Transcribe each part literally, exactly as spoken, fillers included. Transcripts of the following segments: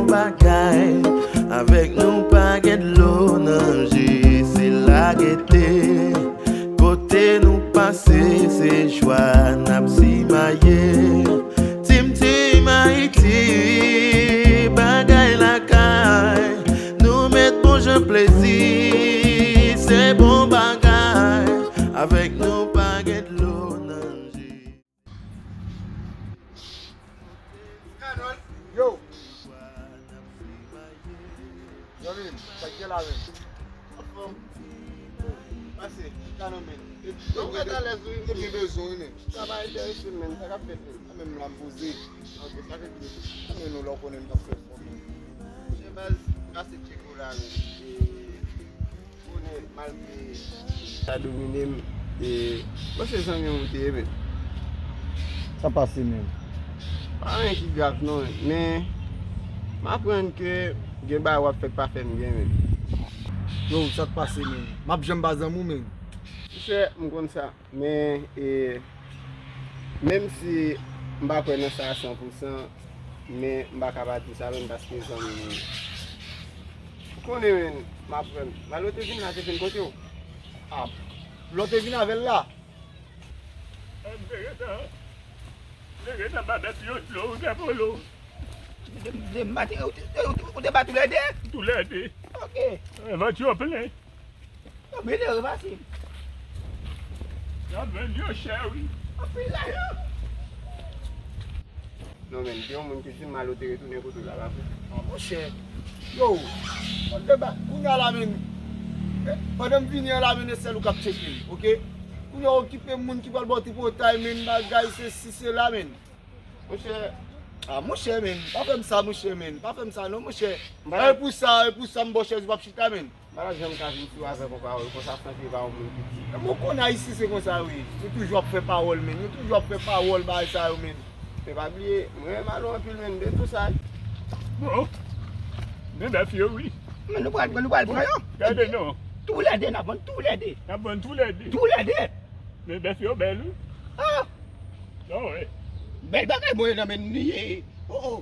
Bagay, avèk nou pa gen dlo nan je, se lagete. Kote nou pase, se jwa n ap simaye. Tim Tim Ayiti, bagay lakay, nou met bon jan plezi, se bon bagay, avèk nou pa gen dlo nan je. Yo! Zanmi m, sa k gen la menm? Anfòm. Pase, chita non men. Yo, mwen alèz wi. Te byen bezwen wi men. Travay enterese men, sa k ap fèt men? Mwen menm la m poze. Ok, sa fè byen. Mwen nou la w konnen m t ap fè fò men. Monchè baz, pase tcheko la men. Konnen malgre sa domine m, e, bon se zanmi m ou te ye men. Sa pase menm? Pa anyen ki grav non, men m aprann ke gen bagay w ap fè k pa fè m byen men. Yo, sa k pase menm? M ap janm pa zanmi w menm. Monchè, m konn sa. Men, e, menm si m pa kwè nan sa a san pou san, men m pa ka pa di sa menm paske zanmi m ye. Ou konnen, men, m aprann. Malo te vin la, te vin kote w? A, lò te vin avè l la? M te gentan, m te gentan ba bèt yo dlo, ou te polo. De, de maten, ou te, ou te, ou te ba toulède? Toulède. Ok. Vant yo plen. Yo byen ere pase m. Y ap vann yo chè, wi. Anpil lajan. Non, men, gen yon moun ki di m Malo te retounen kote w la, pa vre? An, monchè. Yo, kote ba, kounye a la, men, eh, pandan m vini an la, men, e sèl ou k ap tcheke m, oke? Kounye a okipe moun ki pral ba w tripotay, men, bagay, se si, se la, men. Monchè. A, monchè, men, pa fè m sa, monchè, men, pa fè m sa, non, monchè. E pou sa, e pou sa, m ba w chèz ou p ap chita, men. M pa t ap janm ka vin sou avèk yon pawòl konsa san ke pa yon moun ki di. Ou konn Ayisyen se konsa wi. Yo toujou ap fè pawòl, men. Yo toujou ap fè pawòl bagay sa yo, men. Men pa bliye, mwen renmen Malo anpil, men, de tou sa. Bon. Men bèf yo wi. Men nou pral, nou pral pran yo. Gade non. Toulède, n ap vann toulède. N ap vann toulède. Toulède. Men bèf yo bèl wi. Ah! Non, wi. Bèl bagay mwen nan men li ye. Oh, oh.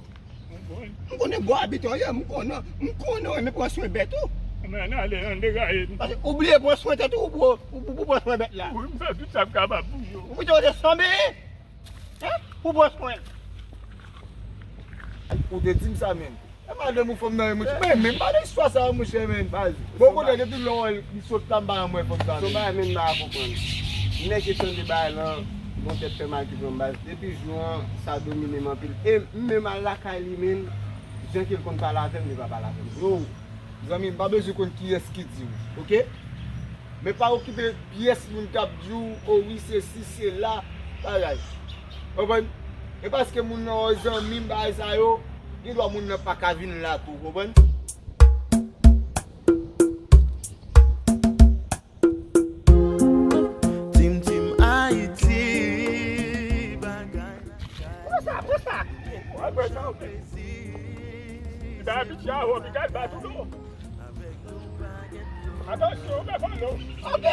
M konnen gwo abitè w ye, m konnen, m konnen w renmen pran swen bèt ou. Men ann ale, ann degaje n. Paske ou bliye pran swen tèt ou, ou, ou, ou, ou pran swen bèt la. Wi, m fè tout sa m kapab pou yo. Ou pito w te sanble, hein? Ou pran swen. Ou te di m sa, men. E madanm ou fanm nan, monchè. Men, men pa nan istwa sa yo, monchè, men. Baz. Bon, kote depi lè w wè l, li sot la, m pa janm wè fanm sa, men. Se yon bagay, men, m pa ka konprann. M nèk e tande bagay lan, gon tèt fè mal ki pran m, baz. Depi jou an, sa domine m anpil. E m menm al lakay li, men, jan ke l konn pale avè m, li pa pale avè m. Yo, zanmi m, pa bezwen konn kiyès ki di w, oke? Men pa okipe pyès moun k ap di w, o wi, se si, se la, bagay. Konprann? E paske moun nan wè zanmi m, bagay sa yo, gen dwa moun nan pa ka vin la tou, konprann? Tim Tim Ayiti, bagay lakay. Pran sa, pran sa. Pran sa, ok. Li pa abitye a wè, li ka bat ou non. Atansyon, ou pa pran non. Ok.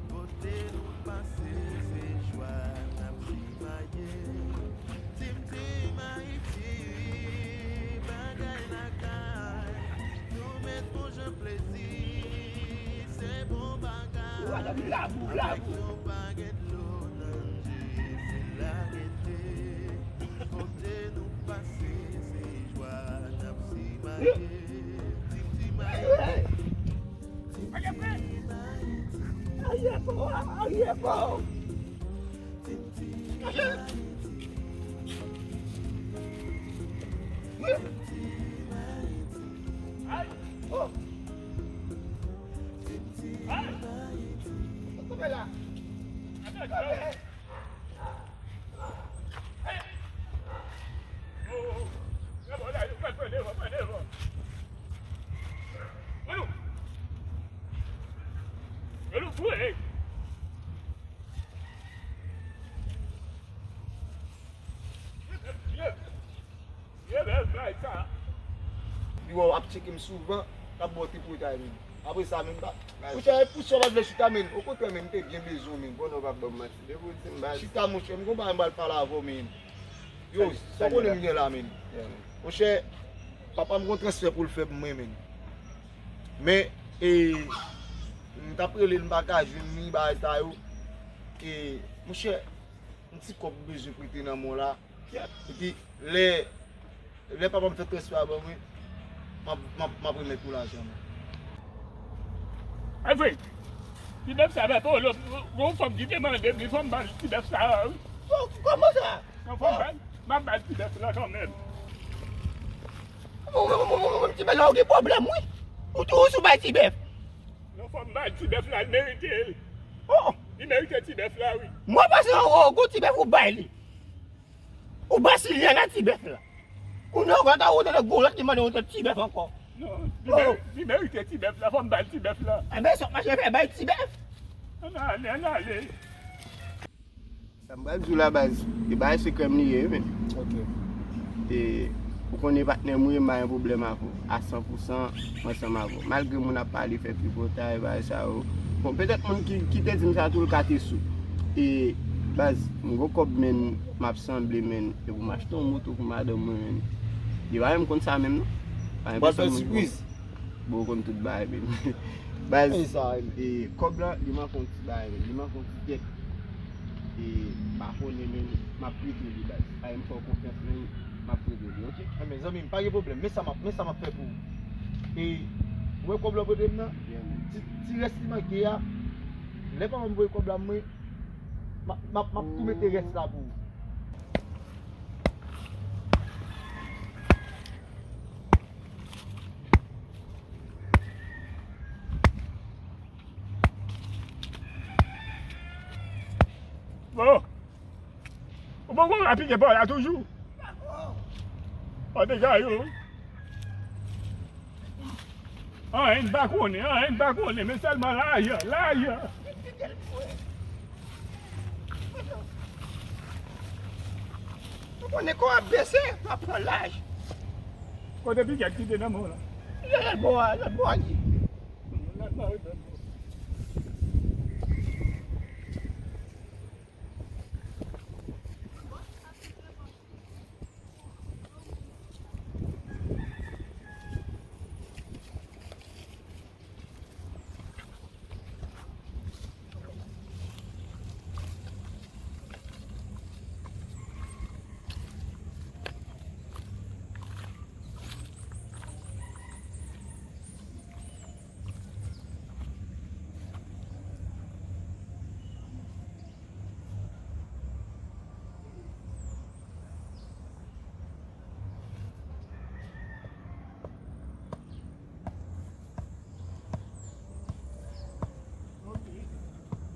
Kote nou pase, se jwa n ap simaye. Tim Tim Ayiti, bagay lakay. Nou met bon jan plezi, se bon bagay. Avèk nou pa gen dlo nan je, se lagete. Kote nou pase, se jwa n ap simaye. Tim Tim Ayiti. Tim Tim Ayiti. Aryè pa w, aryè pa w. Tim Tim Ayiti. Tim Tim Ayiti. Ay! Oh! Tim Tim Ayiti. Koupe la. Koupe. Li wè w ap tcheke m souvan, l ap ba w tripotay menm. Apre sa menm, pa, monchè, e pou sa w pa t vle chita menm. Okontrè menm, m te byen bezwen w menm. Bon, non, pa ban m manti. Depi w di m baz. Chita, monchè, m gon bagay m pral pale avè w menm. Yo, sa w konnen m gen la menm. Yeah, man. Monchè, papa m gon transfè pou l fè pou mwen, menn. Men, e, m t ap rele l, m pa ka jwenn li, bagay sa yo. E, monchè, yon ti kòb m bezwen prete nan men w la. Epi, lè, lè papa m fè transfè a ban mwen, m ap, m ap, m ap remèt ou lajan, man. Alfred, ti bèf sa, bèf, oh, lòt, yon fanm ki te mande m li, fò m ba l ti bèf sa a, wi. Oh, kòman sa? Non, fò m ba l, m ap ba l ti bèf la kanmenm. Ti bèf la, ou gen pwoblèm, wi. Ou tou, ou sou bay ti bèf. Non, fò m ba l ti bèf la, li merite l. Oh! Li merite ti bèf la, wi. Mwen panse, oh, oh, gon ti bèf ou bay li. Ou ba Siliana ti bèf la. Kounye a, ou konn ta ou nan gwo lòt ki mande yon ti bèf ankò. Non, li meri-, li merite ti bèf la, fò m ba l ti bèf la. Enben, sa w mache fè, bay ti bèf. Ann ale, ann ale. Sa m pral di w la, baz, e bagay sekrè m li ye, wi, men. Ok. E, ou konnen patnè m, wi, m pa gen pwoblèm avè w, a san pou san, m ansanm avè w. Malgre moun ap pale, fè tripotay, bagay sa yo. Bon, petèt moun ki, ki te di m sa tou, l ka te sou. E, baz, m gon kòb, men, m ap sanble, men, e pou m achte yon moto pou madanm mwen, men. Li pa menm konn sa menm, non. Pa gen pèsonn moun ki konn. Bon, ou konn tout bagay, men. Baz, e, kòb la, li manke yon ti bagay, men. Li manke yon ti kèk. E, m pa konnen, men, m ap prete li, baz. Ay, m fè w konfyans, men, m ap prete li, ok? Enben, zanmi m, pa gen pwoblèm. Men sa m ap, men sa m ap fè pou ou. E, ou wè kòb la w pote m nan? Yeah, man. Ti, ti rès li manke a, lè papa m voye kòb la, mwen, m ap, m ap, m ap tou mete rès la pou ou. Bon. Ou poko rapide pa w la toujou? Ou deja yo. Anyen m pa konnen, anyen m pa konnen, men sèlman lajan, lajan. Ou konnen kò ap bese, pa pran laj. Kote pikèt ki te nan men w la? Lòt bò a, lòt bò a li.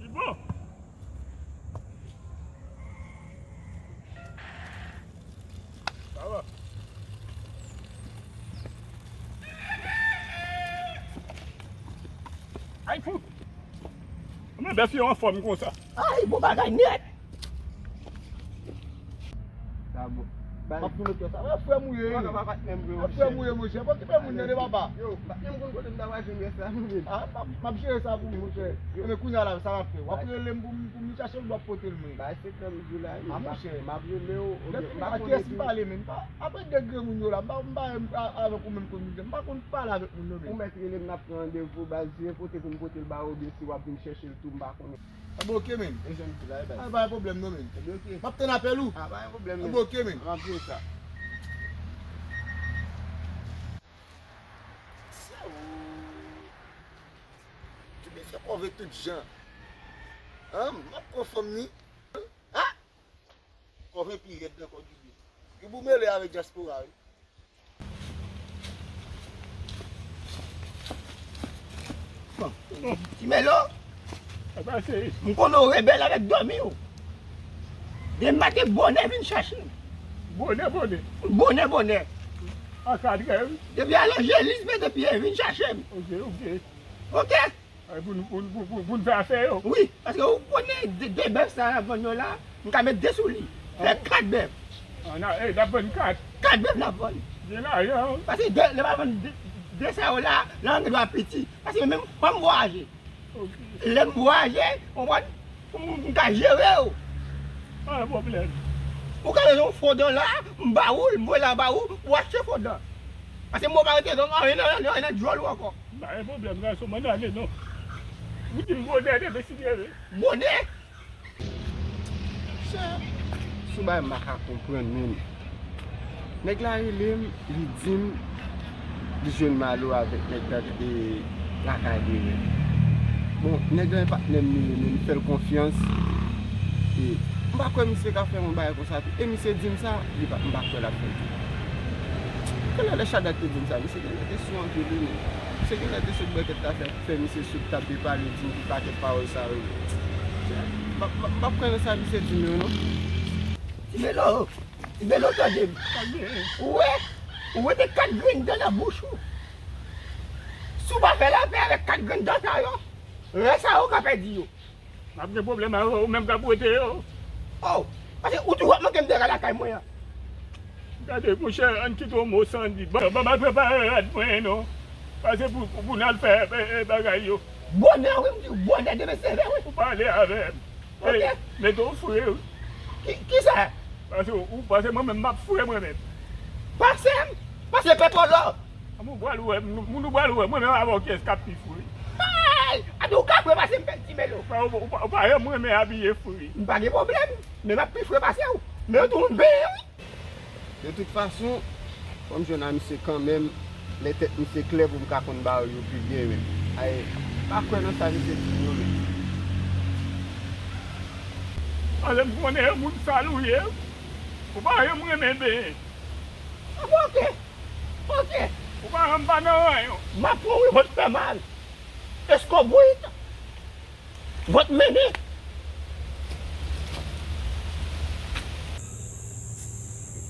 Li bon. Sa va. Ay, fout! Mwen bèf yo anfòm konsa. Ay, bon bagay nèt! Sa bon. M ap filme kè sa. Frè m ou ye. Frè m ou ye, monchè. Pa okipe moun nan de papa. Yo, m pa menm konn kote m ta pral jwenn rès la, non, men. Ah, m ap, m ap jere sa pou ou, monchè. Yo. Enben, kounye a la, sa m ap fè. W ap rele m pou m, pou m vin chache l, w ap pote l, mwen. Bagay sekrè m di w la, wi. Ah, monchè. M ap rele w, oubyen m pa konnen ki. Lè fini a, kiyès m pale, men? M pa, apre de grenn moun yo la, m pa, m pa, m pa avèk ou menm konn, m pa konn pale avèk moun, non, men. Ou mèt rele m, n ap pran randevou, baz, si se pote pou m pote l ba ou, oubyen si w ap vin chèche l tou, m pa konnen. Enben, oke, men. E jan m di la, e baz. Ah, pa gen pwoblèm, non, men. Enben, oke. M ap tann apèl ou. Ah, pa gen pwoblèm, men. Enben, oke, men. M ap jere sa. Sa ou. Kibe fè kòve tout jan. An, m ap pran fanm ni. Ha! Kòve pi rèd nan kò Kibe. Kibe ou mele avèk dyaspora, wi. Bon, ti Melo. Sa pase? M konnen w rebèl avèk dòmi w. Demen maten bonè vin chache m. Bonè, bonè. Bonè, bonè. Ankadre, wi. Depi a Lanjelis, mete pye, vin chache m. Oke, oke. Oke? Ay, pou n, pou n, pou, pou, pou n fè afè yo. Wi, paske ou konnen de, de bèf sa n ap vann yo la, m ka met de sou li. Fè kat bèf. Ah, n a, eh, n ap vann kat. Kat bèf n ap vann. Gen lajan. Paske de, lè m ap vann de, de sa yo la, lajan gen dwa piti. Paske menm fò m vwayaje. Ok. Lè m vwayaje, w konprann, m, m ka jere yo. Pa gen pwoblèm. Ou ka bezwen yon fo dan la, m ba ou l, m voye la ba ou, pou achte fo dan. Paske m pa rete nan anyen nan, nan, nan djòl ou ankò. M pa gen pwoblèm, gason, m ann ale non. Ou di m bonè demen si Dye vle. Bonè? Chè, sou bagay m pa ka konprann menm. Nèg la rele m, li di m li jwenn Malo avèk nèg la ki te lakay Demen. Bon, nèg la e patnè m li ye, men m fè l konfyans. E m pa kwè misye ka fè yon bagay konsa tou. E misye di m sa, li pa, m pa kwè l ap fè l tou. Genlè lè Shadrack te di m sa, misye genlè te sou anpil wi, men. Misye genlè te sot bwè kèk kafe, fè misye sot t ap depale, di m yon pakèt pawòl sa yo. M p ap, m p ap, m p ap kwè nan sa misye di m yo non. Ti Melo, Ti Melo, tande m. Ou wè, ou wete kat grenn dan nan bouch ou. Si w pa fè lapè avèk kat grenn dan sa yo, rès a yo ka pèdi yo. M ap gen pwoblèm avè w, ou menm k ap wete yo. Oh, paske ou toujou ap manke m dega lakay mwen an. Gade, monchè, ann kite yon mo san di. Ban, ban m al prepare rad mwen non. Pase pou, pou n al fè, e, e, bagay yo. Bonè, wi, m di w, bonè demen se vre, wi. Ou pale avè m. Ok. Ey, mete w fre, wi. Ki, kisa? Pase ou, ou pase mwen menm, m ap fre mwen menm. Pase m? Pase pètwòl la. Moun ou pral wè, moun ou pral wè, mwen menm avè w kiyès k ap pi fre? Ay! Ati ou ka fre pase m, Ti Melo. Ou pa, ou pa, ou pa renmen abiye fre. M pa gen pwoblèm, men m ap pi fre pase w. Men w tou m benyen wi. De tout fason, fò m jwenn a misye kanmenm, lè tèt misye klè pou m ka konn bagay yo pi byen menm. Ay, m pa kwè nan sa misye di m yo menm. Pase m konnen e moun sal ou ye. Ou pa renmen renmen benyen. Oke, oke. Ou pa renmen pa nan ranyon. M ap pran wi, vant fè mal. Eskobrit. Vant mennen.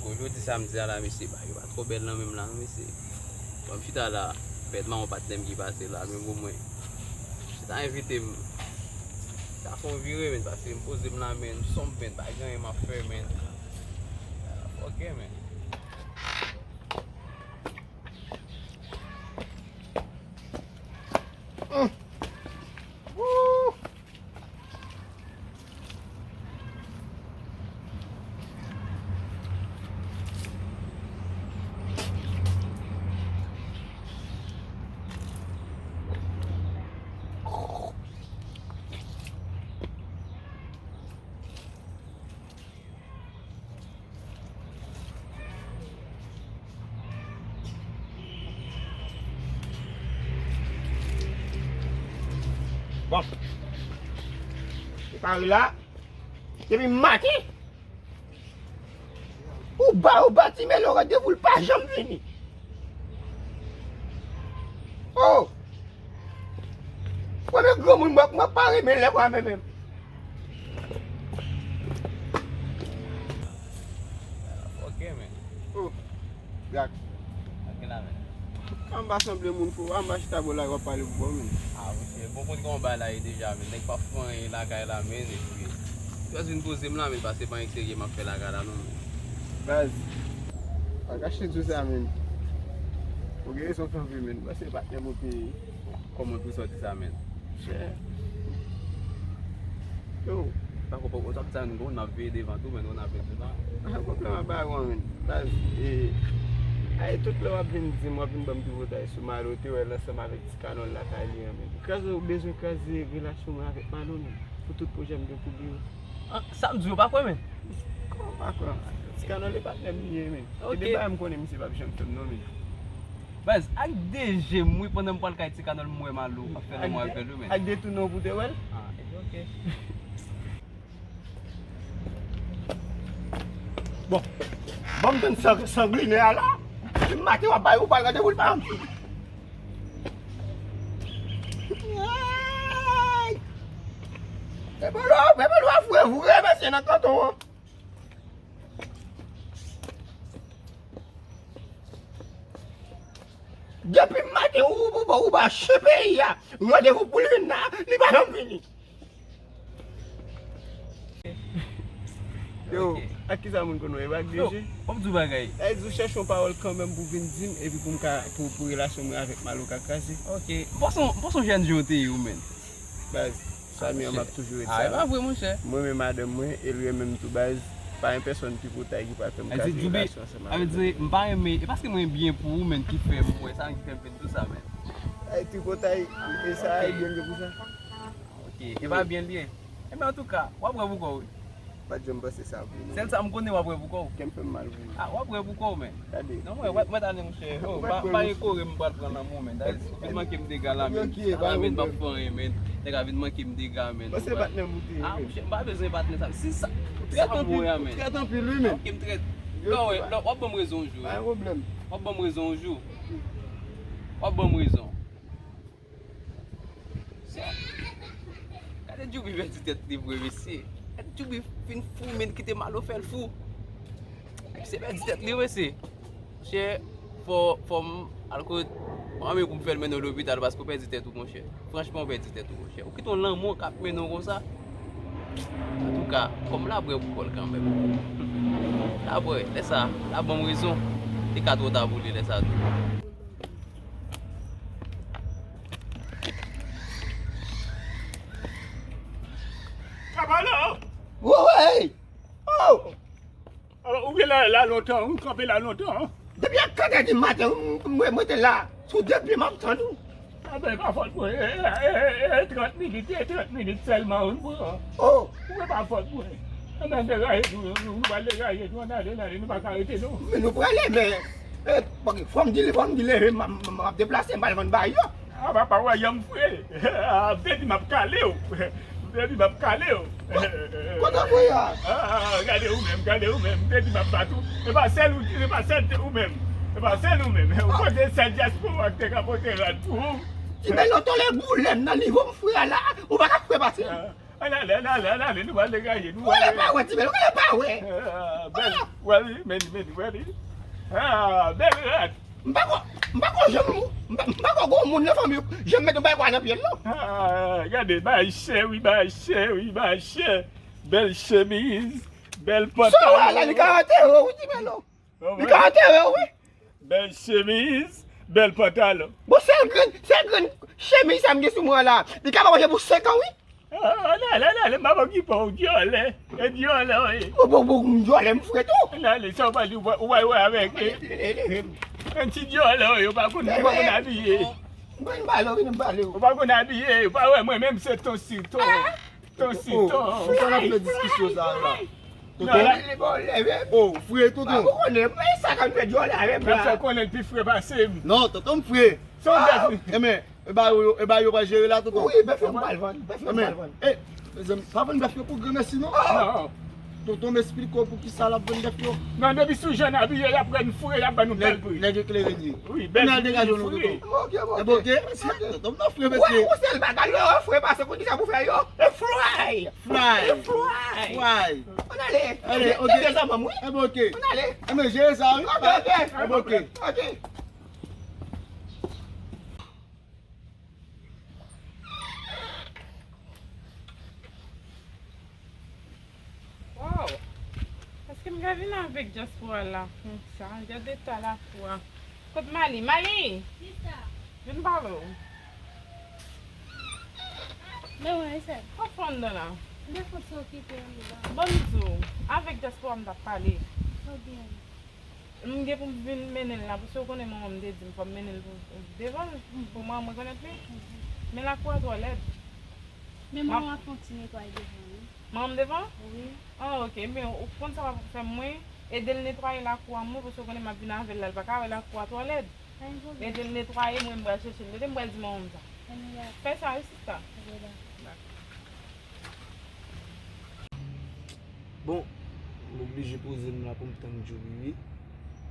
Bon, jodi samdi a la, mesye, bagay yo pa twò bèl nan men m la, non, mesye. Bon, m chita la, pèt mawon patnè m ki pase la, men bon, mwen, se ta envite m, ta fè yon vire, men, paske m poze m la, men, m sonm, men, pa gen anyen m ap fè, men. Fòkè, men. Bon. Se pa la. Depi maten. Ou ba, ou ba Ti Melo randevou, l pa janm vini. Oh! Premye granmoun mwen, mwen pa renmen lè mwen menm. Ok, men. Oh, gad. Anke la, men. Anba sanble moun fou, anba chita bò la, w ap pale pou bò, men. Ah, monchè, bon, konn kòman bagay la ye deja, men. Nèg pa fè anyen lakay la, men. Epi, jis vin poze m la, men, paske pa anyen serye m ap fè lakay la, non, men. Baz, pa kache di w sa, men. Ou gen rezon kanpe, men. Paske patnè m ou te Kòman pou sòti sa, men? Chè. Yo. Pako, pako, w t ap di sa, nou konn ap veye devan tou, men nou n ap veye devan. Ah, pwoblèm ap ba ou, men. Baz, e, ay, tout lè w ap vin di m, w ap vin ban m tripotay sou Malo, te wè l ansanm avèk Ti Kanòl lakay li an, men. Kraze, ou bezwen kraze relasyon mwen avèk Malo, men. Pou tout pwojè m gen pou li yo. Ah, sa m di w, ou pa kwè, men? Kòman w pa kwè? Ti Kanòl e patnè m li ye, men. Ok. E de bagay m konnen misye p ap janm fè m, non, men. Baz, ak de je m wi, pandan m pral kay Ti Kanòl m wè Malo ap fè lanmou avè l wi, men. Ak de tou non pou te wè l? Ah, epi ok. Bon, ban m tann san, sanglinè a la. Depi maten w ap bay ou pral randevou l pa anpil. Ay! Epi lò, epi lò, fre, fre, mesye nan kanton an. Depi maten ou, ou, ou, ou ba chen peyi a randevou pou l vin la, li pa janm vini. Yo, ok. Ak kisa moun konn wè, e pa ak de je? Yo, ban m di w bagay. Sa vle di ou chèche yon pawòl kanmenm pou vin di m, epi pou m ka, pou, pou relasyon mwen avèk Malo ka kraze. Ok. M panse, m panse yon jèn jan w te ye, ou menm. Baz, Samy an, m ap toujou ret sa. Ah, e pa vre, monchè. Mwen renmen madanm mwen, e l renmen m tou, baz. Pa gen pèsonn tripotay ki pral fè m kraze relasyon ansanm avèk Djoubi. Sa vle di, m pa renmen, e paske mwen byen pou ou, menn, ki fè m wè sa, ki fè m vin di w sa, menn. Ay, tripotay, e sa, e byen ke pou sa. Ok, e pa byen l ye. Enben, antouka, w ap wè pou kò w, wi. Pa t janm panse sa pou ou, non. Sèl sa m konnen, w ap wè pou kò w. Kè m fè m mal pou ou. Ah, w ap wè pou kò w, menn. Gade. Non, mwen, mwen, mwen t ale, monchè. Oh, pa, pa gen kore m pral pran nan men w, menn. Vin manke m dega la, menn. Sa la, menn, m p ap fè anyen, menn. Nèg la vin manke m dega, menn. Mwen se patnè m ou te ye, menn. Ah, monchè, m pa bezwen patnè sa. Si sa, sa m voye a, menn. Trèt anpil, wi, menn. Ok, m trèt. Lè w, lè w, w ap ban m rezon yon jou, wi. Pa gen pwoblèm. W ap ban m rezon yon jou. W ap ban m rezon. Gade Djoubi pèdi tèt li vre, mesye. Gade Djoubi fin fou, menn, kite Malo fè l fou. Epi se pèdi tèt li, mesye. Monchè, fò, fò m al kot manmi pou m fè l mennen w lopital paske w pèdi tèt ou, monchè. Franchman, w pèdi tèt ou, monchè. Ou kite yon lanmò k ap mennen w konsa. Antouka, kòm l ap bwè pou kò l kanmenm. L ap bwè, lè sa, l ap ban m rezon. Li ka twò ta pou li lè sa tou. Kabalo! Woy! Oh! Ou gen la, la lontan, ou kanpe la lontan. Depi a katrè di maten, m, m, mwen te la, sou de pye m ap tann ou. Enben, pa fòt mwen, e, e, e, e, trant minit, e, trant minit sèlman, wi, m pran. Oh! Ou wè pa fòt mwen. Enben, degaje nou, nou, nou pral degaje nou, ann ale, ann ale, nou pa ka rete, non. Men nou prale, men, e, fò m di, fò m di leve, m, m, m ap deplase, m pral vann bagay yo. Ah, papa, w wè janm fre. Ah, te di m ap kale w. Te di m ap kale w. Kote w voye a? Ah, gade ou menm, gade ou menm. Te di m ap bat ou. E pa sèl ou, e pa sèl ou menm. E pa sèl ou menm. Ou kote sèl dyaspora k te ka pote rad pou ou. Ti Melo tole boule m nan nivo m fre a la. Ou pa ka fre pase m. Ah, ann ale, ann ale, ann ale, nou pral degaje, nou pral degaje. Ou pa wè, Ti Melo, ou pa wè. Ah, bèl, wè li, men li, men li, wè li. Ah, bèl rad. M pa kwè, m pa kwè janm, m pa, m pa kwè gon moun nan fanmi w janm mete yon bagay nan pye l, non. Ah, gade, bagay chè, wi, bagay chè, wi, bagay chè. Bèl chemiz, bèl pantalon. Sa w wè la, li ka antere w, wi, Ti Melo. Li ka antere w, wi. Bèl chemiz, bèl pantalon. Bon, sèl grenn, sèl grenn chemiz sa m gen sou mwen la, li ka pa manje pou senk an, wi. Ah, ann ale, ann ale, m ap okipe w, dyòlè. E dyòlè, wi. Bon, bon, bon, m dyòlè, m fre tou. Ann ale, sa w pa di, ou pa, ou pa wè avèk, e. Yon ti dyòlè, wi, ou pa konn, ou pa konn abiye. Mwen m pale w, vin m pale w. Ou pa konn abiye, ou pa wè mwen menm se ton si ton. Ton si ton. Pou sa n ap fè diskisyon sa a la? Tonton. Li bon leve. Oh, fre tonton. Ou konnen, mwen sa k ap fè dyòlè avè m la. L ap fè konnen l pi fre pase m. Non, tonton m fre. Se yon bèf. Enben, e ba yo, e ba yo pral jere la, tonton. Wi, bèf yo m pral vann. Bèf yo m pral vann. E, mezanmi, pa vann bèf yo pou granmèsi, non. Non. Tonton, m esplike w pou ki sa l ap vann bèf yo. Non, depi sou jan abiye, y ap rann fre, y ap ban nou bèl pri. Nèg eklere li ye. Wi, bèl pri, fre. N al degaje nou, tonton. Ok, ok. E bon, ok. Tonton, m nan fre, mesye. Ou wè, ou sèl bagay yo, fre pase, pou ki sa pou fè yo? E fry! Fry. Fry. Fry. Ann ale. Ale, ok. Depi zanmanm, wi. Enben, ok. Ann ale. Enben, jere sa, wi. Ok, ok. Enben, ok. Ok. Waw! Èske m ka vin avèk dyaspora la konsa? Gade eta lakou a. Kot Mali? Mali! Kisa? Vin pale w. Men wè, e sè. Kòman w fè anndan la? M te fout okipe anndan. Ban m di w, avèk dyaspora m t ap pale. Ebyen. M gen pou m vin mennen l la, paske w konnen manman m te di m fò m mennen l pou, devan l, pou manman m rekonèt li. Men lakou a twò lèd. Men manman w ap fè yon ti netway devan l, wi. Manman m devan? Wi. Ah, ok. Men ou konn sa w ap fè m, mwen ede l netwaye lakou a mwen, paske w konnen m ap vin avè l la, l pa ka wè lakou a twò lèd. Pa gen pwoblèm. Ede l netwaye, mwen m pral chèche l. Tande, m pral di manman m sa. Ann, wi. Fè sa, wi, sista. Ok, dakò. Dakò. Bon, m oblije poze m la pou m tann Djoubi, wi.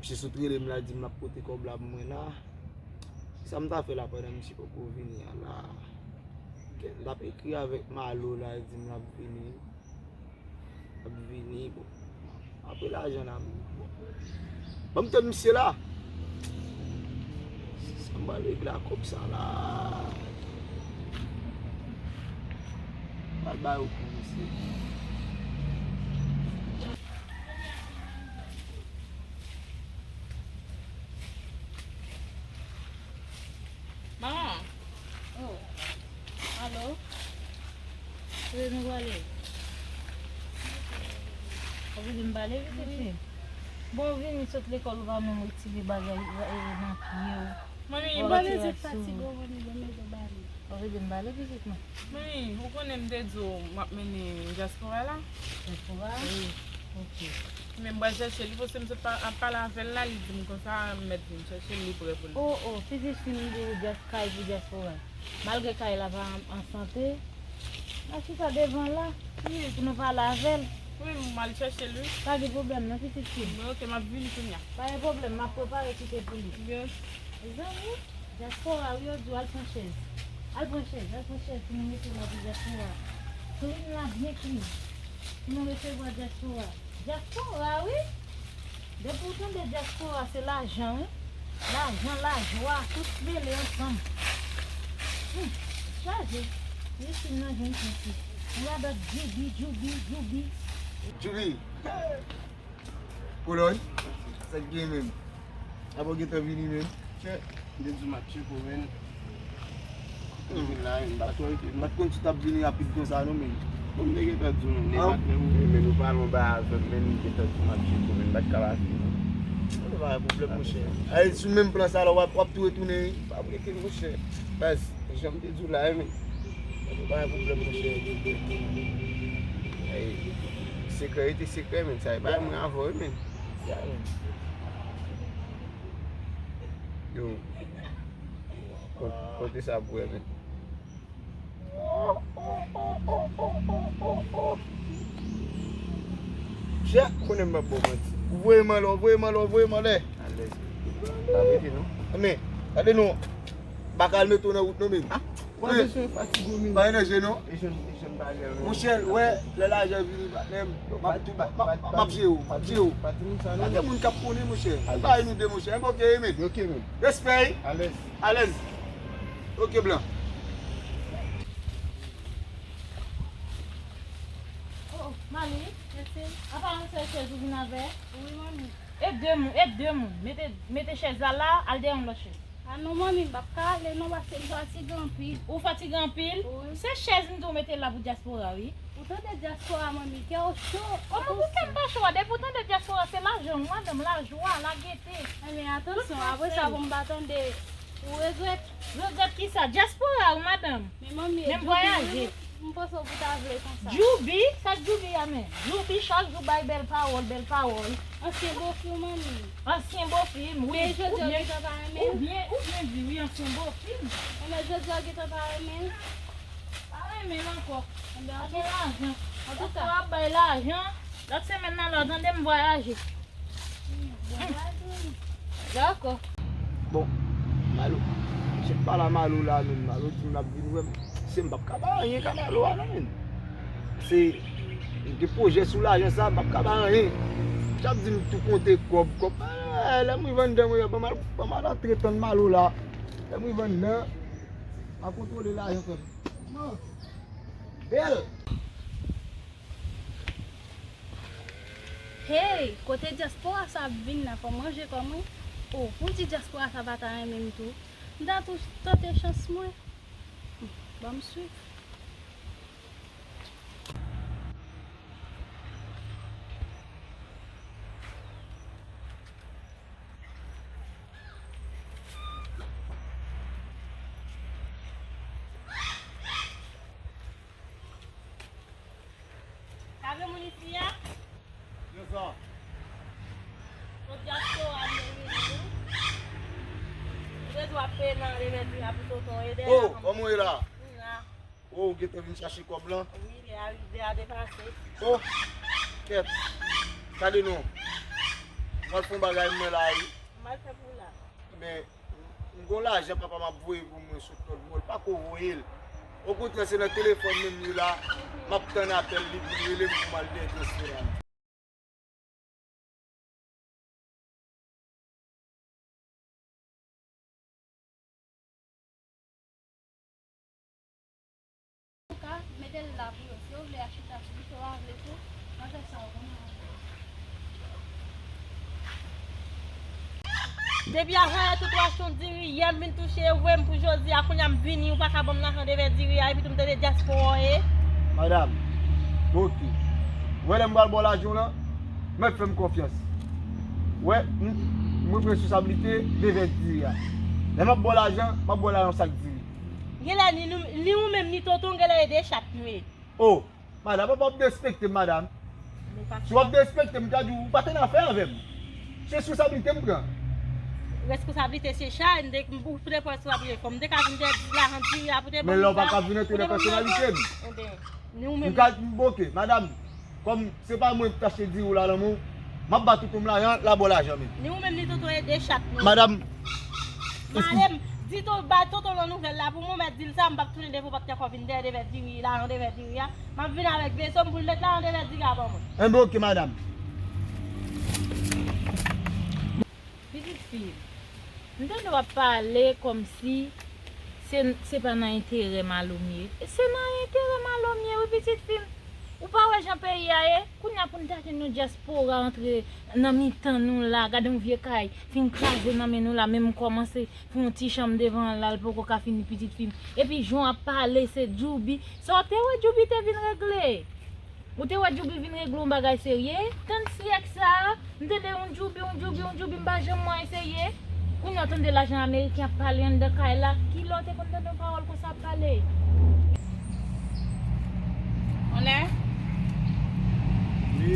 Misye sot rele m la, di m l ap pote kòb la pou mwen la. Kisa m ta fè la pandan misye poko vini a la? M t ap ekri avèk Malo la, di m l ap vini. L ap vini, bon. Apre lajan la, bon. Ban m tann misye la. Sa m pral regle ak kòb sa la. M pral ba yo kou, mesye. Manman. Oh. Alo. Kote nou prale? Ou vle m pale, pitit fi? Bon, w vini sot lekòl, ou pa menm retire bagay, e, nan pye w. Manmi, bon, bale zèt fatige w, manmi, bon, men yo bale. Ou vle m pale, pitit mwen? Manmi, ou konnen m te di w m ap mennen dyaspora la? Dyaspora? Wi. Ok. Men m pral chèche li, paske m sot pa, ap pale avè l la, li di m konsa, m mèt vin chèche l, li prè pou li. Oh, oh, pitit fi m di w dyas-, kay pou dyaspora. Malgre kay la pa an, an sante, n a chita devan la, wi, pou nou pale avè l. Wi, m al chèche l, wi. Pa gen pwoblèm, non, pitit fi m. Bon, ok, m ap vini kounye a. Pa gen pwoblèm, m ap prepare kite pou li. Mezanmi, dyaspora, wi, yo di w al pran chèz. Al pran chèz, al pran chèz pou nou mete la pou dyaspora. Klin la byen klin. Pou nou resevwa dyaspora. Dyaspora, wi. Depi w tande dyaspora, se lajan, wi. Lajan, lajwa, tout mele ansanm. Hmm, chaje. Wi, si m nan jwenn santi. Yon radòt djoubi, djoubi, djoubi. Djoubi. Kolòn. Sa k gen menm? Apa w gentan vini menm? Chè, m te di w m ap tcheke w, men. M vin la, men m pa t konn si w t ap vini rapid konsa non, men. Bon, m te gentan di w, men, men nou pale yon bagay avè m, men m gentan di w m ap tcheke w, men m pa t ka pa vini. Bon, pa gen pwoblèm, monchè. Ay, sou menm plan sa la, w ap, w ap tou retounen, wi. Pa vre ke, monchè. Baz, jan m te di w la, wi, men. Bon, pa gen pwoblèm, monchè. Ay, sekrè rete sekrè, men. Sa e bagay mwen avè w, wi, men. Ya, men. Yo. Kon-, konte sa pou wè, men. Chè, konnen m p ap ba w manti. Ou voye m anlè, ou voye m anlè, ou voye m anlè. Alèz. Pa rete, non. Men, gade non. M pa ka al mete w nan wout, non, men. Ah, w ap bezwen fatige w, men. Pa gen danje, non. E jwenn, e jwenn bagay, men. Monchè, wè, lè lajan vini, patnè m, m ap tou, m ap, m ap, m ap jere w, m ap jere w. Pa di moun sa, non. Pa gen moun k ap konnen, monchè. Alèz. Bagay nou de, monchè. M ok, men. Ok, men. Respè, wi. Alèz. Alèz. Ok, blan. Oh, oh, Mali, mèsi. Apa yon sèl chèz ou vin avè? Wi, manmi. E de moun, e de moun. Mete, mete chèz la la, al dèyè yon lòt chèz. A non, manmi, m p ap ka ale non, paske m fatige anpil. Ou fatige anpil? Wi. Se chèz m di w mete la pou dyaspora, wi. Ou tande dyaspora, manmi, kè w cho. Kòman pou kè m pa cho a? Depi w tande dyaspora, se lajan, wi, madanm, lajwa, lagete. Enben, atansyon, apre sa, pou m pa tande, ou regrèt. Regrèt kisa? Dyaspora, wi, madanm. Men manmi, e menm djoubi, vwayaje. M panse w pou ta vle konsa. Djoubi? Sa k djoubi a, men? Djoubi chak jou bay bèl pawòl, bèl pawòl. Ansyen bofi w, manmi. Ansyen bofi m, wi. Men jodi a, oubyen, gentan pa renmen l. Oubyen, oubyen di, wi, ansyen bofi m. Enben, jodi a, gentan pa renmen l. Pa renmen l ankò. Enben, pa gen lajan. Antouka, w ap bay lajan. Lòt semèn nan la, w tande m vwayaje. Dakò. Bon, Malo, m chèk pale a Malo la, menm Malo di m l ap vin wè m. Se m p ap ka bay anyen ka Malo a non, menm. Se, m gen pwojè sou lajan sa, m p ap ka bay anyen. Misye ap di m tou konte kòb, kòb. Eh, lè m rive anndan, mwen, ban m al, ban m al antre tann Malo la. Lè m rive anndan, m a kontwole lajan, frè m. Bèl. Hey, kote dyaspora sa ap vin la, fò m ranje kò mwen. Oh, ou di dyaspora sa pa ta renmen m tou. M ta tou tante chans mwen. Hmm, ban m swiv. Ka gen moun isi a? Kiyès sa? Kot dyaspora m te vini, wi. Ou te di w ap peye nan lemèt wi a pou tonton Eder. Oh, kòman w ye la? M la. Oh, ou gentan vin chache kòb lan? Wi, lè a rive a depase. Oh, kèt. Gade non. Mwen fè yon bagay mwen la, wi. M al fè pou la. Men, m gon lajan papa m ap voye pou mwen sot lòt bò, l pako voye l. Okontrè, se nan telefòn menm li la, m ap tann apèl li pou l rele m pou m al dèyè transfè a. Antouka, mete l la pou yo. Si yo vle a chita sou li, si yo pa vle tou, mwen fè sa yo kòman. Depi avanyè tou twa chon diri, yè m vin touche yo voye m pou jodi a, kounye a m vini, ou pa ka ban m lajan devè diri a, epi tou m tande dyaspora w ye. Madanm, ok. Ou wè lè m pral ba w lajan w lan, Mèt fè m konfyans. Wè, m, mwen pran responsablite de vèt diri a. Lè m ap ba w lajan, m ap ba w lajan sak diri. Genlè ni nou, ni ou menm ni tonton genlè e de chat nou ye. Oh, madam, w ap derespekte m, madam. Si w ap derespekte m, m ta di w, ou pa t annafè avè m. Se responsablite m pran. Responsablite se chay, m te, ou te pran responsablite. Fò m te ka vin de lajan diri a pou te ban nou. Men la, w pa ka vin antre nan pèsonalite m. Enben, ni ou menm. M ka, ok, madam, kòm se pa mwen ki t achte diri w la nan men w, m ap ba tonton m lajan, l a ba w lajan menm. Ni ou menm, ni tonton e de chat nou. Madam, m ale, m di to, bay tonton nan nouvèl la pou mwen, mèt di l sa, m p ap tounen devan w, w p ap t ankò vin dèyè de vèt diri, lajan de vèt diri a. M ap vin avèk veso m pou l met lajan de vèt diri a ban mwen. Enben, ok, madam. Pitit fi m, m tande w ap pale kòmsi se, se pa nan enterè Malo m ye. Se nan enterè Malo m ye, wi, pitit fi m. Ou pa wè jan peyi a ye? Kounye a pou n ta jwenn yon dyaspora antre nan mitan nou la, gade yon vye kay fin kraze nan men nou la, men m kòmanse fè yon ti chanm devan l la, l poko ka fini, pitit fi m. Epi jan w ap pale, se Djoubi. Sa w te wè Djoubi te vin regle? Ou te wè Djoubi vin regle yon bagay serye? Tann syèk sa a, m tande yon Djoubi, yon Djoubi, yon Djoubi, m pa janm wè eseye. Kounye a w tande lajan ameriken ap pale anndan kay la. Kilè w te konn tande yon pawòl konsa ap pale? Onè? Wi.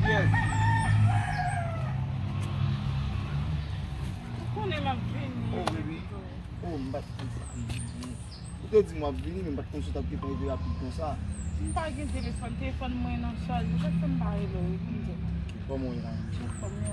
Yes. Ou konnen m ap vini. Oh, baby. Oh, m pa t konn sa. Ou te di m w ap vini, men m pa t konn si w t ap gentan rive rapid konsa. M pa gen telefòn, telefòn mwen nan chaje, sa k fè m pa rele w, wi, pou m di w. Kòman w ye la? Anfòm, wi.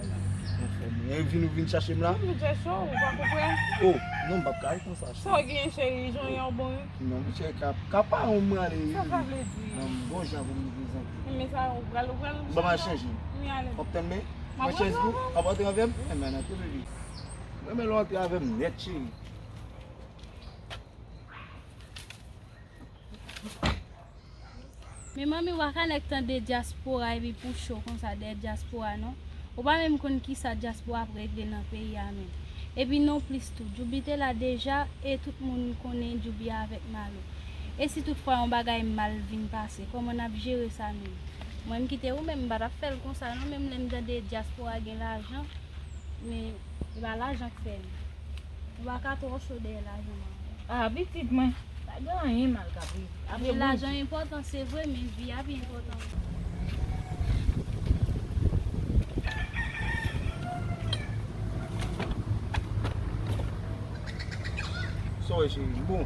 Anfòm, wi. E vin, ou vin chache m la? M vin chèche w, ou pa konprann? Oh, non, m p ap ka al konsa, cheri. Sa w gen, cheri? Jan w ye, w bon, wi? Non, cheri, ka, ka pa yon m ale, wi. Sa sa vle di? Non, m bon jan pou m prezante. Men sa, ou pral, ou pral. Bon, m al chanje. Wi, ale. W ap tann mwen? M ap chanje pou, w ap antre avè m? Enben, antre, baby. Mwen, men lè w antre avè m nèt, cheri. Men manmi, w pa ka nèk tande dyaspora epi pou cho konsa dèyè dyaspora non. Ou pa menm konn kisa dyaspora ap regle nan peyi a menm. Epi non plis tou, Djoubi te la deja e tout moun konnen Djoubi avèk Malo. E si toutfwa yon bagay mal vin pase, kòman n ap jere sa menm? Mwen m kite ou menm m pa t ap fè l konsa non, menm lè m tande dyaspora gen lajan. Men, e pa lajan k fè l. Ou pa ka twò cho dèyè lajan manman. Ah, pitit mwen, pa gen anyen mal k ap rive. Apre men bon lajan enpòtan, se vre, men vi a pi enpòtan. Sa w wè, cheri? M bon.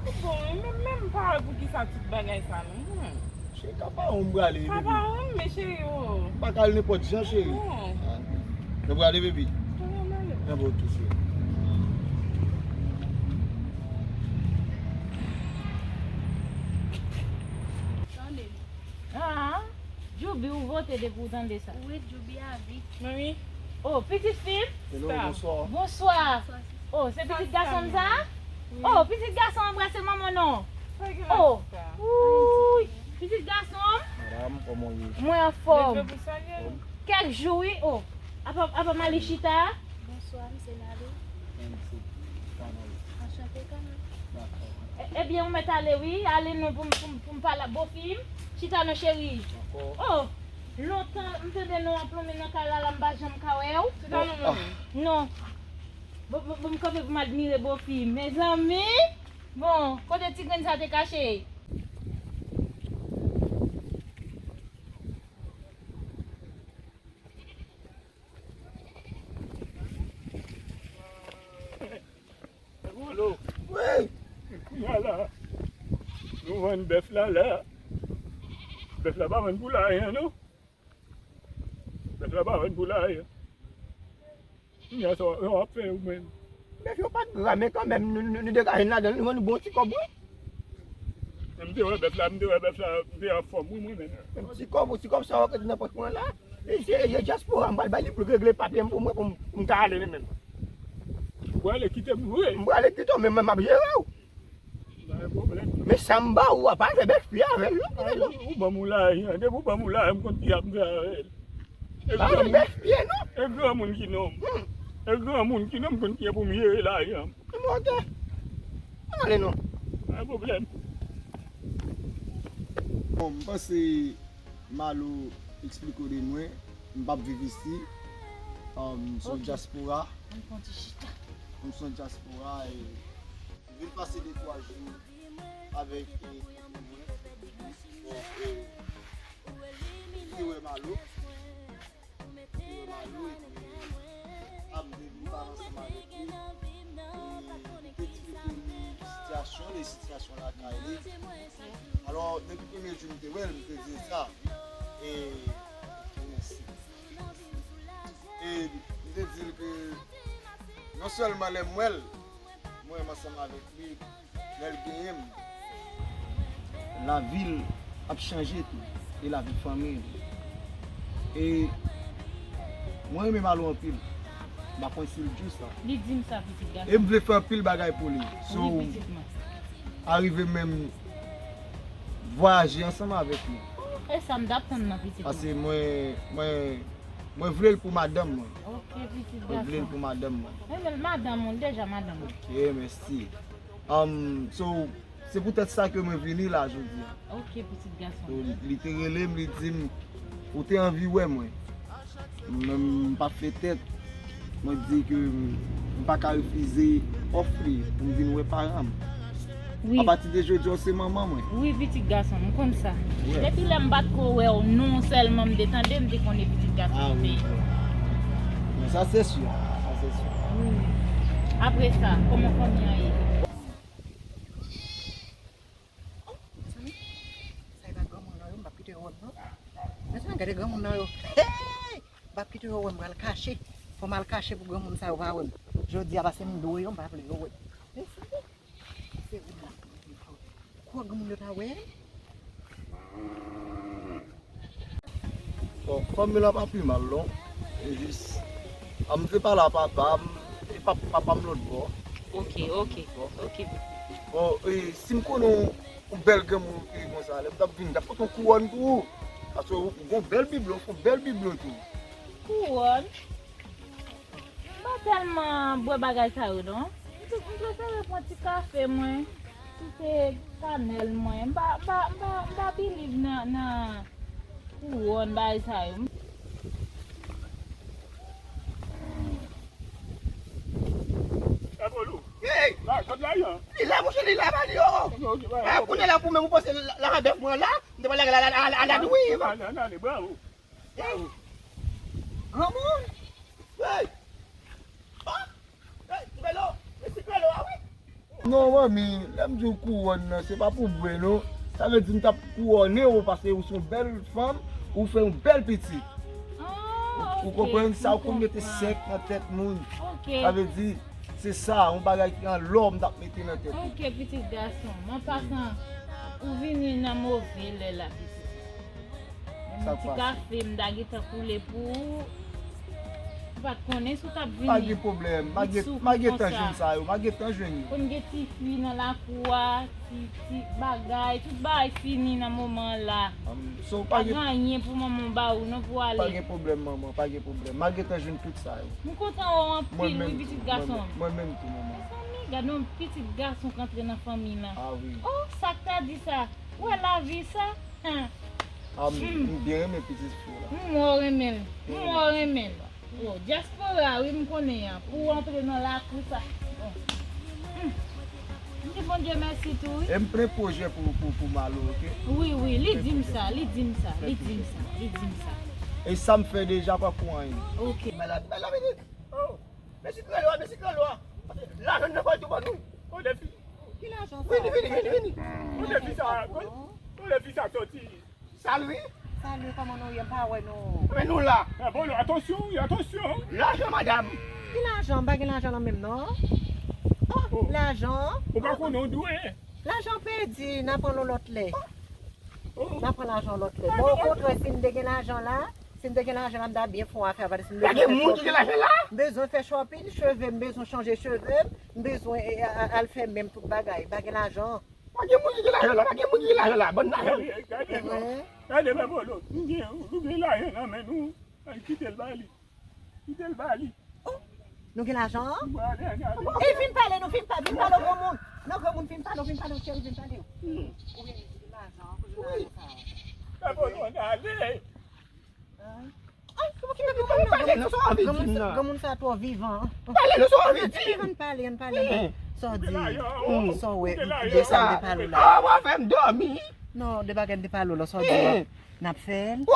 Ou bon, wi, men, men m pa wè poukisa tout bagay sa, non. Cheri, ka pa wè m prale, baby. Ka pa wè m, men cheri, oh. M pa ka al nenpòt jan, cheri. Non. Ah. Nou prale, baby? Prale, m ale. Nan bon, ok, cheri. Tande. Ah, Djoubi, ou vote depi ou tande sa. Wi, Djoubi a vi. Manmi. Oh, pitit fi m. Hello, bonswa. Bonswa. Bonswa. Oh, se pitit gason m sa? Wi. Oh, pitit gason anbrase manman non. Oh, wouy. Pitit gason m. Madam, kòman w ye? Mwen anfòm. Leve pou salye l. Kèk jou, wi. Oh, apa, apa Mali chita? Bonswa, m se Mali. Mwen se Kanal. Anchante, Kanal. Dakò. E, ebyen, ou mèt ale, wi. Ale non pou m, pou m, pou m pale ak bofi m. Chita non, cheri. Dakò. Oh, lontan m tande non w ap lonmen nan kay la, la m pa janm ka wè w. Chita non, manmi. Non. Bon, bon, bon, m kanpe pou m admire bofi m. Mezanmi! Bon, kote ti grenn sa te kache? Wi! Kounya la, nou vann bèf la, la. Bèf la pa vann pou lajan, non. Bèf la pa vann pou lajan. Kounya sa w ap fè ou menm? Bèf yo pa t gra, men kanmenm, nou, nou, nou degaje n ladan l, nou vann nou bon ti kòb, wi. Men m te wè bèf la, m te wè bèf la, m te anfòm, wi, mwen menm. Menm ti kòb, ti kòb sa w ap rete nan pòch mwen la. E se, e dyaspora, m pral bay li pou l regle papye m pou mwen, pou m, pou m ka ale, men menm. Ou prale kite m vre? M prale kite w, men mwen, m ap jere w. Pa gen pwoblèm. Men sa m ba ou a, pa fè bèf pye avè l, non, kite l, non. Ou ban m yon lajan, depi ou ban m yon lajan, m konn ki ap fè avè l. E granmoun, bèf pye, non. E granmoun ki nonm. Hmm. E granmoun ki nonm, m konn kijan pou m jere lajan m. Ann ale non. Pa gen pwoblèm. Bon, m panse Malo eksplike w de mwen, m p ap viv isi. Um, m se yon dyaspora. Ann pran ti chita. M se yon dyaspora e m vin pase de twa jou avèk e, e mwen. Bon, e, m te wè Malo. Yo Malo epi a m te vin pale ansanm avèk li. E li te eksplike m sitiyasyon li, sitiyasyon lakay li. Alò, depi premye jou m te wè l, m te di l sa. E, e mèsi. E m te di l ke non sèlman lè m wè l, mwen menm ansanm avèk li, lè l genyen m, lavi l ap chanje tou, e lavi fanmi l. E mwen renmen Malo anpil. M pa konn si l di w sa. Li di m sa, pitit gason. E m vle fè anpil bagay pou li. So, wi, pitit mwen. Arive menm vwayaje ansanm avèk li. E sa m t ap tann nan, pitit mwen. Paske mwen, mwen, mwen vle l pou madanm mwen. Ok, pitit gason. Mwen vle l pou madanm mwen. Mwen vle l madanm mwen, deja madanm mwen. Ok, mèsi. Um, so, se poutèt sa ke mwen vini la jodi a. Ok, pitit gason. So, li, li te rele m, li di m, ou te anvi wè mwen. Mwen menm, m pa fè tèt. Mwen di ke m, m pa ka refize òf li pou m vin wè paran m. Wi. Apati de jodi a, w se manman mwen. Wi, pitit gason m, m konn sa. Wi. Depi lè m pa t ko wè w, non sèlman m te tande, m te konnen pitit gason. Ah, wi, wi. Men sa se si, sa se si. Wi. Apre sa, kòman fanmi an ye? Mezanmi, sa e pa granmoun nan yo, m p ap kite yo wè m non. Mezanmi, gade granmoun nan yo. Hey! M p ap kite yo wè m, m pral kache. Fò m al kache pou granmoun sa yo pa wè m. Jodi a, paske m dwe yo, m pa vle yo wè m. Mezanmi, se ou la. Kwa granmoun yo ta wè m? Bon, fanmi lan pa pi mal non. E jis, a m te pale a papa m, e pap-, papa m lòt bò. Ok, ok, ok. Bon, e, si m konnen yon, yon bèl granmoun ki konsa, lè m t ap vin, m t ap pote yon kouwòn pou ou. Paske ou, ou gon bèl biblo, ou fon bèl biblo tou. Kouwòn? M pa tèlman bwè bagay sa yo non. M tou, m prefere pran ti kafe mwen, kite kanèl mwen. M pa, m pa, m pa, m pa believe nan, nan kouwòn bagay sa yo. Hey! La, sot la, Jan. Li la, monchè, li la, ba li, oh. Ok, ok, ba, ah, ok. Kounye a la, pou menm, ou panse la, la, avèk mwen la, m te pale la, la, la, la, la, wi. Ann ale, ann ale, bravo. Hey! Granmoun! Hey! Oh! Hey, ti Belo! Men ti Belo a, wi! Non, manmi, lè m di w kouwòn nan, se pa pou bwè, non. Sa vle di m t ap kouwòne w, paske ou se yon bèl fanm, ou fè yon bèl pitit. Ah, ou, ou ok, konprann sa, ou konn mete sèk nan tèt moun. Ok. Sa vle di, se sa, yon bagay ki an lò m t ap mete nan tèt ou. Ok, pitit gason m. An pasan, ou vini nan move lè la, pitit. Sa ti pase? Kafe m ta gentan koule pou ou. Ou pa t konnen si w t ap vini. Pa gen pwoblèm. M a gen, m a gentan jwenn sa yo. M a gentan jwenn yo. Konn gen ti fwi nan lakou a, ti, ti bagay, tout bagay fini nan moman la. Um, so, pa gen anyen pou manman w ba ou non pou w ale. Pa gen pwoblèm, manman, pa gen pwoblèm. M a gentan jwenn tout sa yo. M kontan wè w anpil, wi, pitit gason m. Mwen menm tou, manman. Mezanmi, gade yon pitit gason k antre nan fanmi lan. Ah wi. Oh, sa k ta di sa? Ou wè lavi sa? Hen. Ah, m, m byen renmen pitit fi w la. M wè w renmen l. M wè w renmen l. Oh, dyaspora, wi, m konnen an. Pou w antre nan lakou sa. Bon. Hmm. M di Bondye mèsi tou, wi. E m plen pwojè pou, pou, pou Malo, ok? Wi, wi, li di m sa, li di m sa, li di m sa, li di m sa. E sa m fè deja pa pou anyen. Ok. Bèl la, bèl la, vini. Oh. Mèsi krèlo a, mèsi krèlo a. Lajan nan kòl tou ban nou. Kote fi? Ki lajan sa? Vini, vini, vini, vini. Kote fi sa? Kote fi sa soti? Salwi. Salwi, kòman nou ye? M pa wè nou. Men nou la. Ah, bon, atansyon, wi, atansyon. Lajan, madanm. Ki lajan? M pa gen lajan nan men m, non. Oh, lajan. Ou pa konnen w dwe. Lajan pèdi, n a pran l yon lòt lè. Oh. N a pran lajan yon lòt lè. Bon, okontrè, si m te gen lajan la, si m te gen lajan la, m ta byen fè yon afè, paske si m bezwen fè shopping, m bezwen fè shopping, cheve, m bezwen chanje cheve m, m bezwen, e, a, a, al fè menm tout bagay. M pa gen lajan. Pa gen moun ki gen lajan la, pa gen moun ki gen lajan la, bann lajan. Gade, gade, gade, men Bolo, nou gen, nou gen lajan nan men nou, ann kite l ba li. Kite l ba li. Oh, nou gen lajan? Nou prale, ann ale. E fin pale, nou fin pa-, fin pale w granmoun. Non, granmoun, fin pale w, fin pale w, cheri, fin pale w. Hmm. Ou gen lajan, ou gen lajan sa. Pè Polo, ann ale. Ay, kòman ki pè Polo nan? Pale non, sa w anvi di m nan. Granmoun sa twò vivan. Pale non, sa w anvi di m. Ann pale, ann pale. Sa w di? Sa w wè? Desann de pale w la. Ah, w a fè m dòmi. Non, de bagay m te pale w la, sa w di? N ap fè l?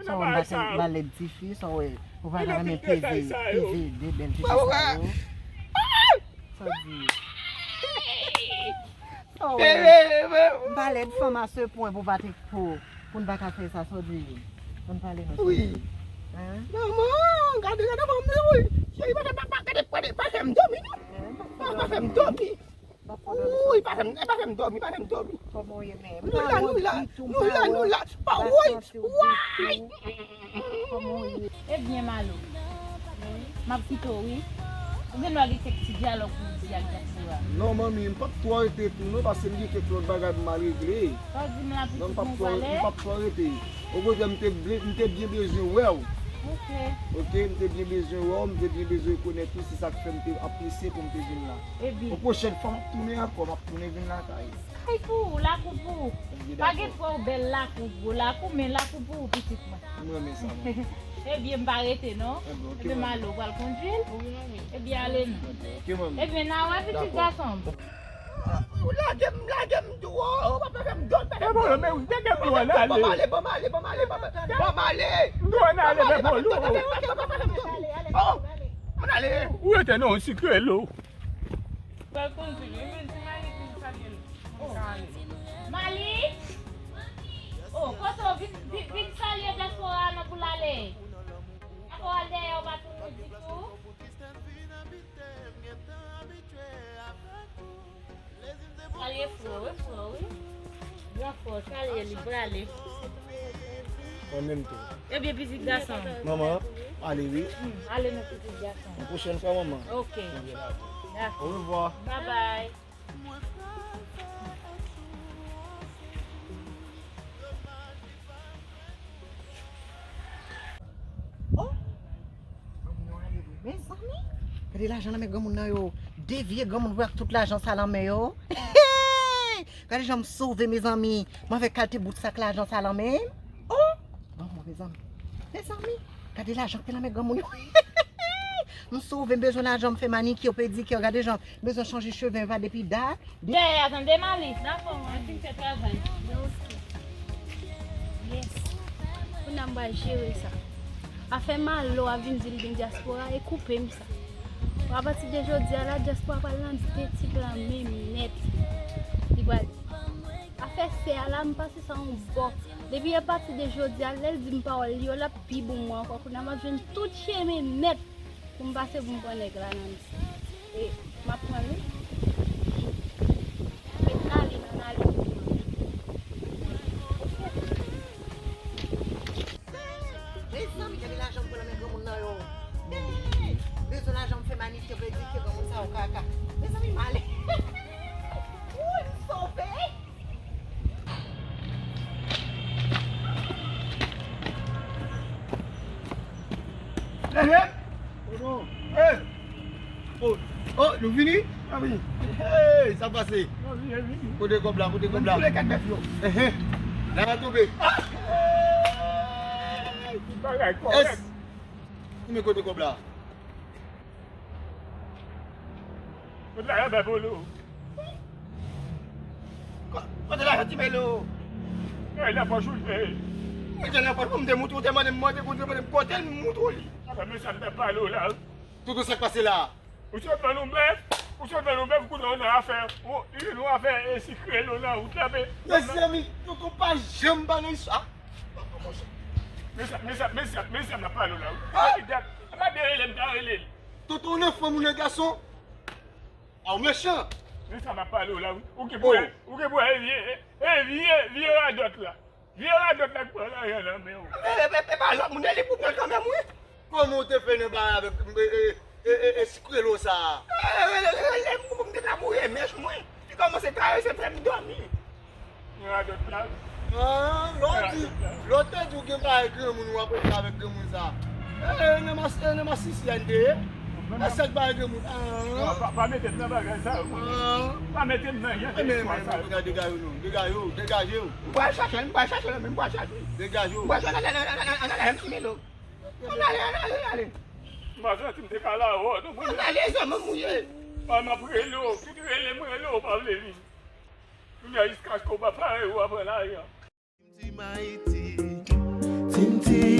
Sa w wè, m pa t ba lèd tifi, sa w wè, ou pa ta renmen peze, peze de bèl tifi sa yo. Sa w di? Sa w wè, m pa lèd fanm a se pwen pou pa te, pou, pou n pa ka fè sa, sa w di? Ann pale non. Wi. Manman, gade, gade fanm nan, wi. Cheri, pa fè, pa, pa, gade, gade, pa fè m dòmi non. Pa, pa fè m dòmi. Wi, pa fè m, pa fè m dòmi, pa fè m dòmi. Kòman w ye menm? Nou la, nou la, nou la, nou la. Pa, woy, woy. Kòman w ye? Ebyen, Malo, m ap kite w, wi. Ou gen dwa gen kèk ti dyalòg pou w di ak dyaspora. Non, manmi, m p ap twò rete tou, non, paske m gen kèk lòt bagay pou m al regle. Sa w di m la, pitit, nou pale? Non, m p ap twò, m p ap twò rete. Okontrè, m te, m te byen bezwen wè w. Ok. Ok, m te byen bezwen wè w, m te byen bezwen konèt ou, se sa k fè m te apresye pou m te vin la. Ebyen. Yon pwochèn fwa, m ap tounen ankò, m ap tounen vin lakay ou. Kay pou ou, lakou pou ou. Pa gen frè w bèl lakou pou ou, lakou, men lakou pou ou, pitit mwen. M renmen sa, manman. Ebyen, m pa rete, non. Ebyen, ok, manman. Ebyen, Malo, w pral kondui l? Wi, manmi. Ebyen, ale non. Ok, manmi. Ebyen, n a wè, pitit gason m. Ou lage m, lage m tou, oh, pa fè m dòmi, pa fè m dòmi. Ban m ale, ban m ale, ban m ale, ban m ale, ban m ale. M dwe ale, men Polo. Oh, ann ale. Ou rete non, Sikrelo. Pral kondui l, wi, men se Malik ki salye l. Malik? Oh, kote w vin, vin, vin salye dyaspora a non pou l ale. Apa w al dèyè, w pa tounen ditou? Salye frè w, wi, frè w, wi. Gran frè w, salye li, prale. Mwen menm tou. Ebyen, pitit gason m. Manman, ale wi. Hmm, ale non, pitit gason m. Yon pwochèn fwa, manman. Ok. Ebyen, dakò. Dakò. Orevwa. Babay. Oh! Granmoun yo ale vre. Mezanmi, gade lajan nan men granmoun nan yo. De vye granmoun vre ak tout lajan sa nan men yo. Gade jan m sove, mezanmi. Mwen avèk kalite bout sak lajan sa nan men m. Oh! Granmoun, mezanmi. Mezanmi, gade lajan ki nan men granmoun yo. M sove, m bezwen lajan, m fè manikir, pedikir. Gade jan m bezwen chanje cheve m pa depi dat. Dèyè a, tande, Mali? Dakò, mwen fin fè travay. Yes. Kounye a m pral jere sa. Afè Malo a vin di l gen dyaspora, e koupe m sa. Apati de jodi a la, dyaspora pral nan de tip la menm nèt. Li pral. Afè sè a la, m pase sa yon bò. Depi apati de jodi a, lè l di m pawòl li yo, l ap pi bon mwen ankò. Kounye a m ap jwenn tout chemen nèt. Pou m pase pou m pran nèg la nan misye. E, m ap pran li. E n ale, n ale. Mezanmi, gade lajan m pran nan men granmoun nan yo. Hey! Bezwen lajan m fè manikir, pedikir, granmoun sa yo kaka. Mezanmi, m ale. Wouy, m sove. Ehe. Oh, oh, nou vini? Hey, sa pase? Kote kòb la, kote kòb la? Ehe. La tonbe. Bagay kòrèk. Ki men kote kòb la? Kote lajan Pè Polo? Ko-, kote lajan Ti Melo? E, nan pòch ou l ye. Mete nan pòch mwen, m te moutre w, te mande m, mande m, te mande m kote l, m moutre w li. Apa, mesye, m t ap pale w la. Toutou, sa k pase la? Ou sot vann yon bèf, ou sot vann yon bèf, kounye a w nan afè, w, w afè, e, Sikrelo nan wout la, men. Mezanmi, Toutou pa janm ba nan istwa. Mesye, mesye, mesye, mesye, m ap pale w la, wi. Ah! Depi dat, pa de rele m ta rele l. Toutou nan fanm ou nan gason? A, w mechan. Men sa m ap pale w la, wi. Ou gen pou wè, ou gen pou wè, e vye, e, e vye, vye radòt la. Vye radòt la k pran lajan nan men w. Men, men, men, pa lòt moun, e li pou pran l kanmenm, wi. Kòman w te fè nan bagay avèk, e, e, e, e, e, Sikrelo sa a? E, e, e, e, e, m te ka mouri mèch mwen. Li kòmanse karese fè m dòmi. Radòt la. Ah, lè w di, lè w te di w gen bagay granmoun, w ap rete avèk granmoun sa. E, e, nan mas-, e, nan masisi a n te ye. A sa k ba granmoun? Ah. Pa, pa mete m nan bagay sa yo. Ah. Pa mete m nan jan de Men, istwa men, sa men, yo. gade, degaje w non. Degaje w, degaje w. M pral chache l, m pral chache l, men m pral chache l. Degaje w. M pral chache l, ale, ale, ale, ale, ale, ale, ale. M pa santi m te ka la wò non mwen. Ann ale, zanmi m ou ye. Pa m ap rele w, tout rele m rele w pa vle vin. Kounye a jiskaske w pa pare ou aprann ajan. Team Haiti, Team T